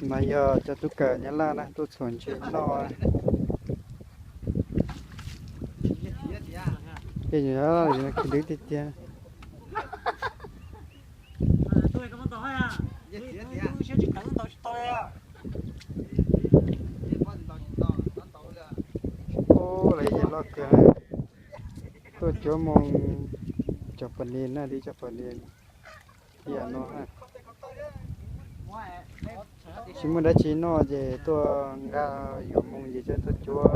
No yog cov tub kawm Nyab Laj na tuaj txhuam ntses noj. Tej nyuam Nyab Laj no khib dwb tiag tiag. Ub, lawv yeej loj kawg. Tuaj cuab moo cov pas nis na, li cov pas nis ib yam no na. Tsis muaj dab tsi noj ces tuaj nqa yuav moo ces tuaj cuab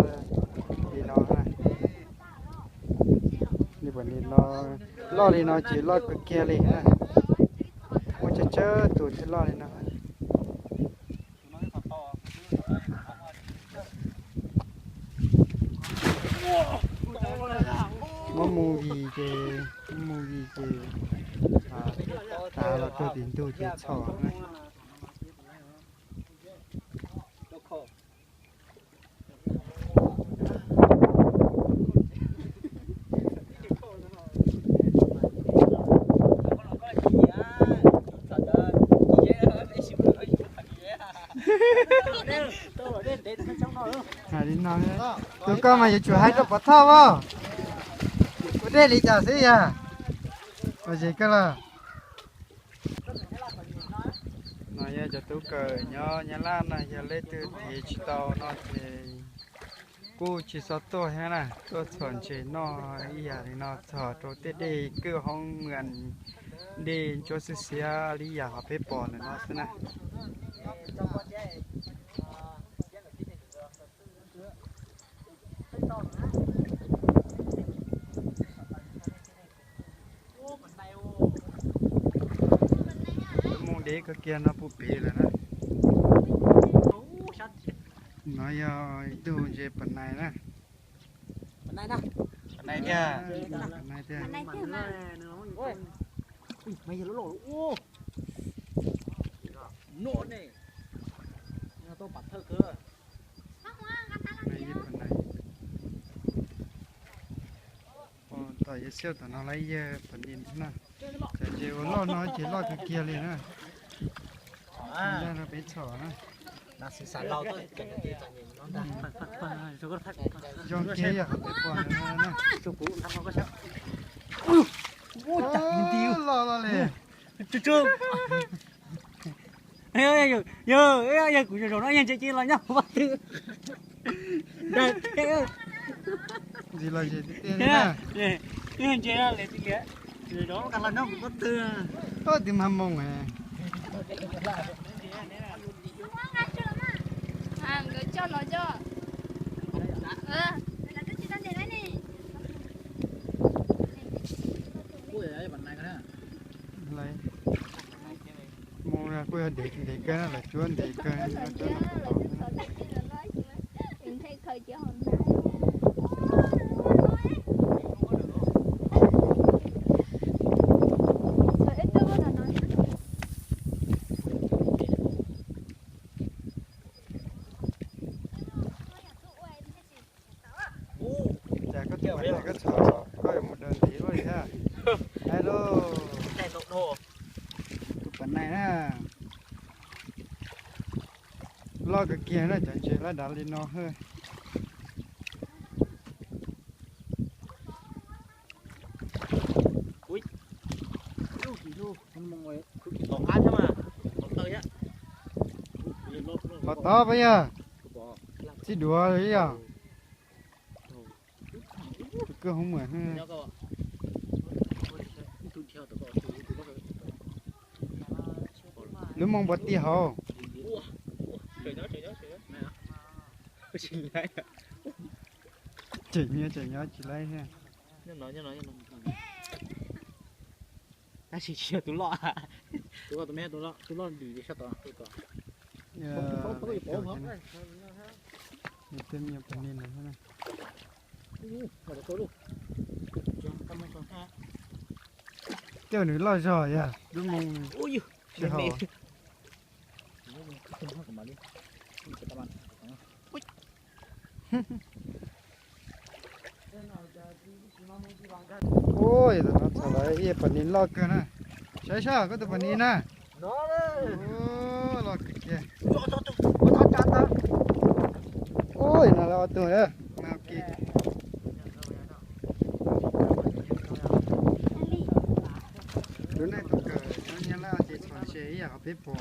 li no na. Li pas nis no, loj li no ces loj kawg kiag li na. Muaj tsawg tsawg tus thiaj loj li no. Muab mus vij ces, muab mus vij ces tav los rau tim ntug ces txhom na. Hais li no, tus koj mas yuav tsum hais rau pov thoj as. Ua dej li cas xwb yog? Ua zis koj los. No yog cov tub kawm nyob Nyab Laj no, yog leej twg tiv tsis tau no ces kuj tsis txhob tuaj thiab na, tuaj txhuam ntses noj ib yam li no, txog rau tej dej kwj hoob mas dej ntsuab xiab xiab li yam qhov peb pom ntawm no xwb na. Lub moo deb kawg kiag no puv pem lawm na. No yog ib tug ntses pas nais na. Pas nais thiab. Tom yawg xiauj tom no lawv yawg pas nis na. Ces ua loj no ces loj kawg kiag li na. Peb txhom na. Zoo kiag yog qhov peb pom ntawm no na. Loj loj li. Yog kuv zaum zaum no yog ntses ces los nyob kuv vaj twg. Ntsis los zes tiag tiag li na. Ntses li tiag, zaum zaum no los nyob kuv vaj twg. Twb mas moos. Nkawd coj los coj. Mus kuj yog ntev kawg na, lawv cuab ntev kawg. Cas koj tus pas nais koj txhom, koj yuav mus daws ntev luaj li thiab. Hais lauj, tus pas nais na, loj kawg kiag na, cov ntses laj dav li no. Qhov tod puas yog? Txij duav li yog. Tus kawg hoob muam. Lub moo npua tiag hauv. Tseem nyob tseem nyob tsis laib thiab. Tab sis tsis yog tus loj. Tus loj, tus loj nws sab tod. Tej me nyuam pas nis na. Tej nws loj zog yog lub moo tsis haum. Ua, tam no txhom lawv ib pas nis loj kawg na. Saib saib koj tus pas nis na. Loj kawg kiag. Tus neeg tus kawm nyob Nyab Laj ces txhom se ib yam qhov peb pom.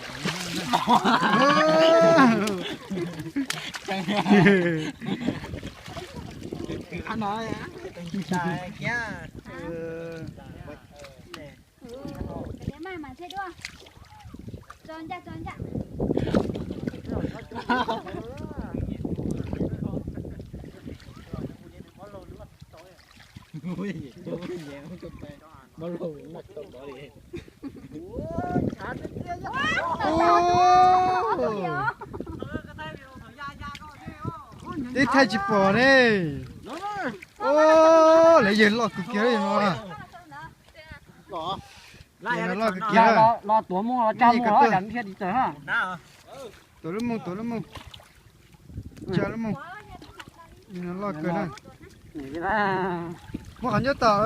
Tib thaij tsis pom ne. Lawv yawg loj kawg kiag li no. Loj kawg kiag. Los tuav mus los tsa mus los yam thiaj tsis tawm na. Tuav lub mus, tuav lub mus. Tsa lub mus. Loj kawg na. Muab qhov nyob tom.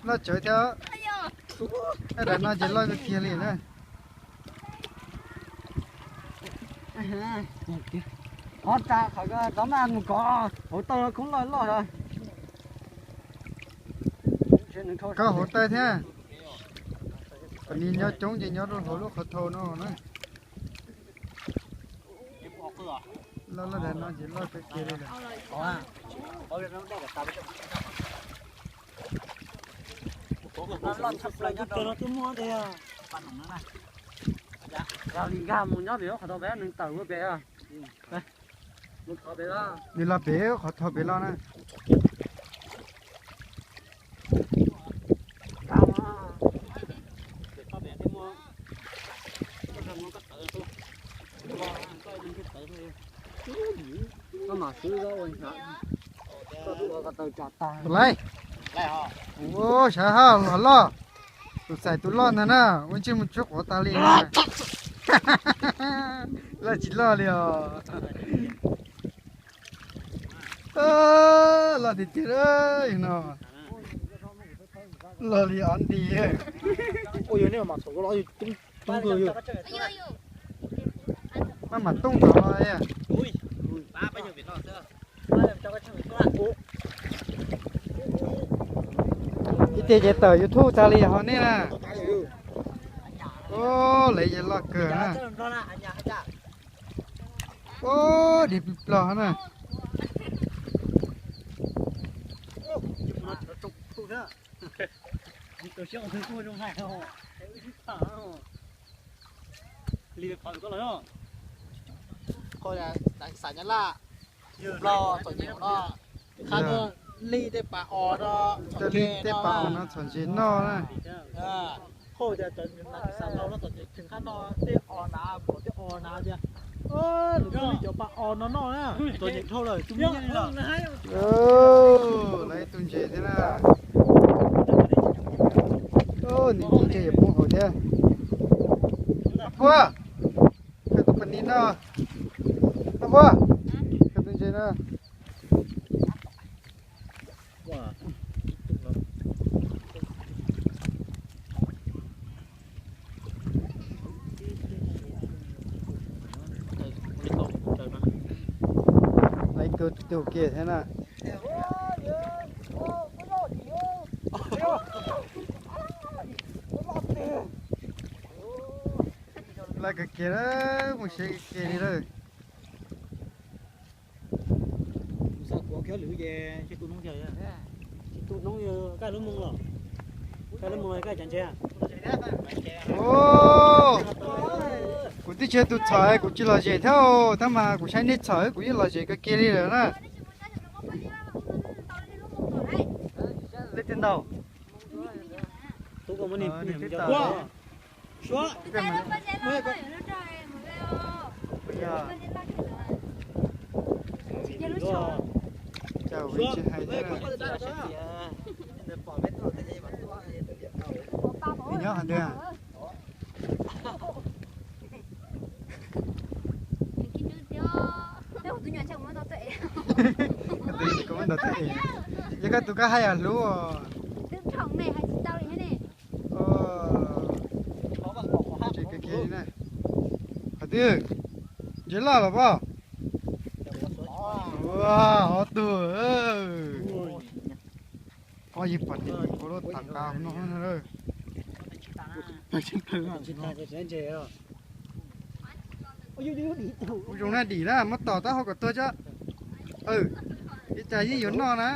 Loj tsawv thiab. Daim no ces loj kawg kiag li na. Qhov tsa qhov tov maj mus kov hauv taw khoob loj loj. Kov hauv taw thiab. Kom nws nyob coob ces nyob rau hauv lub qhov thau no na. Loj loj daim no ces loj kawg kiag li lawm. Nkag mus nyob pem qhov thau pem, nws tawm ua pem. Nws los pem qhov thau pem los na. Koj mam xwb, koj ua, koj ua ko taw tso tag. Ua, sawv haj los loj. Tus xais tus loj ntag na, ua ntsej muag tsub quav tas li. Loj tsis loj li os. Loj tiag tiag no. Loj li ob nti. Maj mam tooj tod. Ib tiag ces tawm YouTube tas li ho nej na. Lawv yeej loj kawg na. Ub, dig plig plig na. Li pom koj los. Xav Nyab Laj, Nplog txom nyem no, qhab tuaj li tej pas os no, tej li tej pas os no txhom ntses noj na. Qhov tias cov xav tau no txom nyem tshwm qab no tej os hnav, pom tej os hnav tias lawv tuaj li cov pas os no noj na, txom nyem dhau lawm tus me nyiaj li lawm. Lawv tus ntses thiab na. Nws tus ntses yuav poob hauv thiab. Puab, koj tus pas nis no. Puab, koj tus ntses no. Laiv kawg tus kiag thiab na. Laiv kawg kiag, mus siab kawg kiag li lawm. Kuv xav kuav kiag lwm ces tsis tu noob, tsis tu noob, kaj lub moo los, kaj lub moo los kaj cas ntses. Kuv twb tsis yog tus txhom, kuv tsis lom zem thiab, tab mas kuv saib nej txhom kuv yeej lom zem kawg kiag li lawm na. Leej twg ntaus? Nws nyob qhov twg? Yog koj tus koj haj yam hlub os. Qhov twg? Ntses loj los pob? Ob tug, ob yig pom tis kuv lub tag nqa no. Ua zoo na, dim na, muab tom taub hau kom tuag tso. Ib tsam yeej yuav noj na.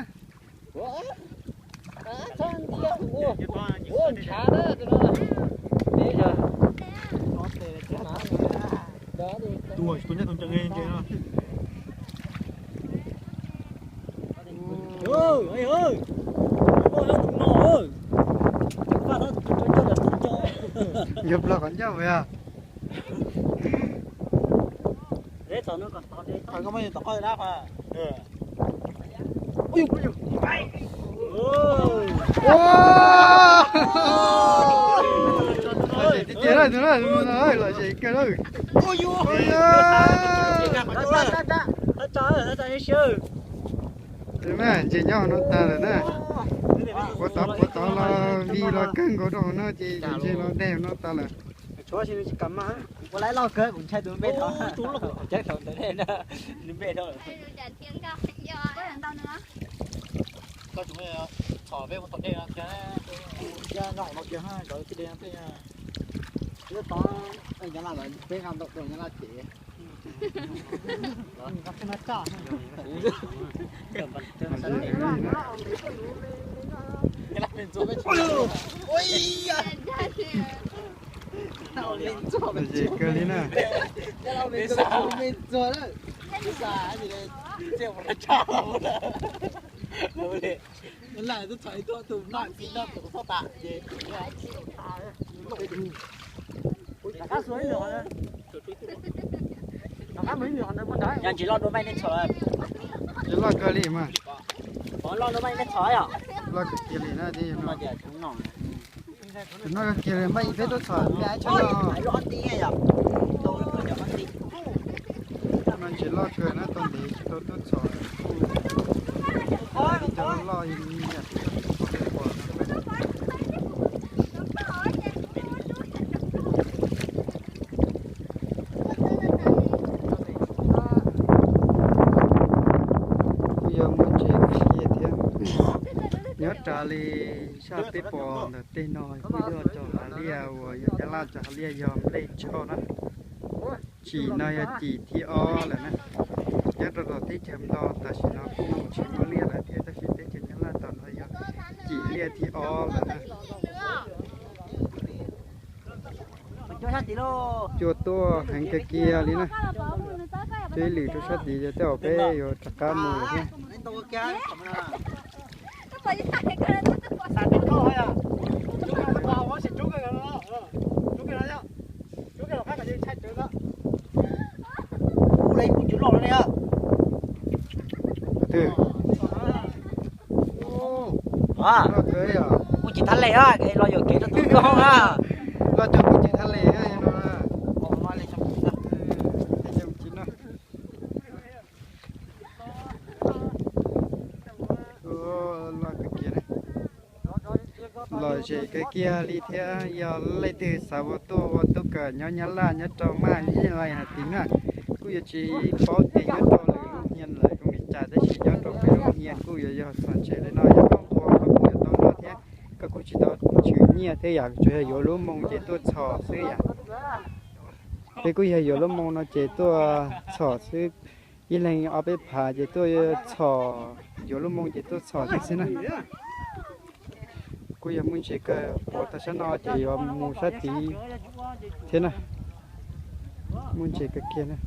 Tuag tsis tuaj nyob tus ncees ntses no. Yuav plog qhov ncauj yog. Tiag tiag na, lom zem kawg na. Ntses nyob hauv no tag lawm na. Puav tod puav tod los vig los kawg nkaus rau hauv no ces ntses los dai hauv no tag lawm. Lom zem kawg li na. Yog ntsis loj dua maj nej txhom. Loj kawg li mas. Loj dua maj nej txhom yom. Loj kawg kiag li na. Tus no kiag li mas ib peb tuaj txhom me ib tshab no. No ntses loj kawg na, tau ntev tsis tau tuaj txhom. Cov loj loj. Kuj yog muaj ntses kiag thiab. Nyob raws li sab peb pom ntawm tej no kuj yog cov hav liaj uas yog Nyab Laj cov hav liaj yog nplej tshoj na. Cim no yog cim thib ob lawm na. Nyob rau tom teb chaws Nplog tam sim no kuj tsis muaj liaj lawm thiab, tab sis teb chaws Nyab Laj tom no yog cim liaj thib ob lawm na. Cua tuaj heev kawg kiag li na. Cua ib lwm rau sab tid ces tej zaum peb yuav rov qab mus lawm thiab. Kuv tsis thab les, los yuam kev rau tus koj na. Los cog kuv tsis thab les no. Lom zem kawg kiag li thiab, yog leej twg xav ua tuaj ua tub kawm nyob Nyab Laj nyob rau maj ib leeg hais tias na, kuj yuav tsis paub tias nyob rau lwm lub hia lawv zoo li cas, tab sis nyob rau peb lub hia kuj yuav yog txhom ntses li no, yog koj ua koj kuj yuav tau noj thiab, koj kuj tsis tau tshwm nyiaj thiab yom, tsuas yog yuav lub moo ces tuaj txhom xwb yom. Peb kuj yog yuav lub moo no ces tuaj txhom xwb, ib leeg ob peb phav ces tuaj txhom, yuav lub moo ces tuaj txhom thiab xwb na. Kuj yog muaj ntses kawg, puas tag sab no ces yuav mus sab tid thiab na. Muaj ntses kawg kiag na.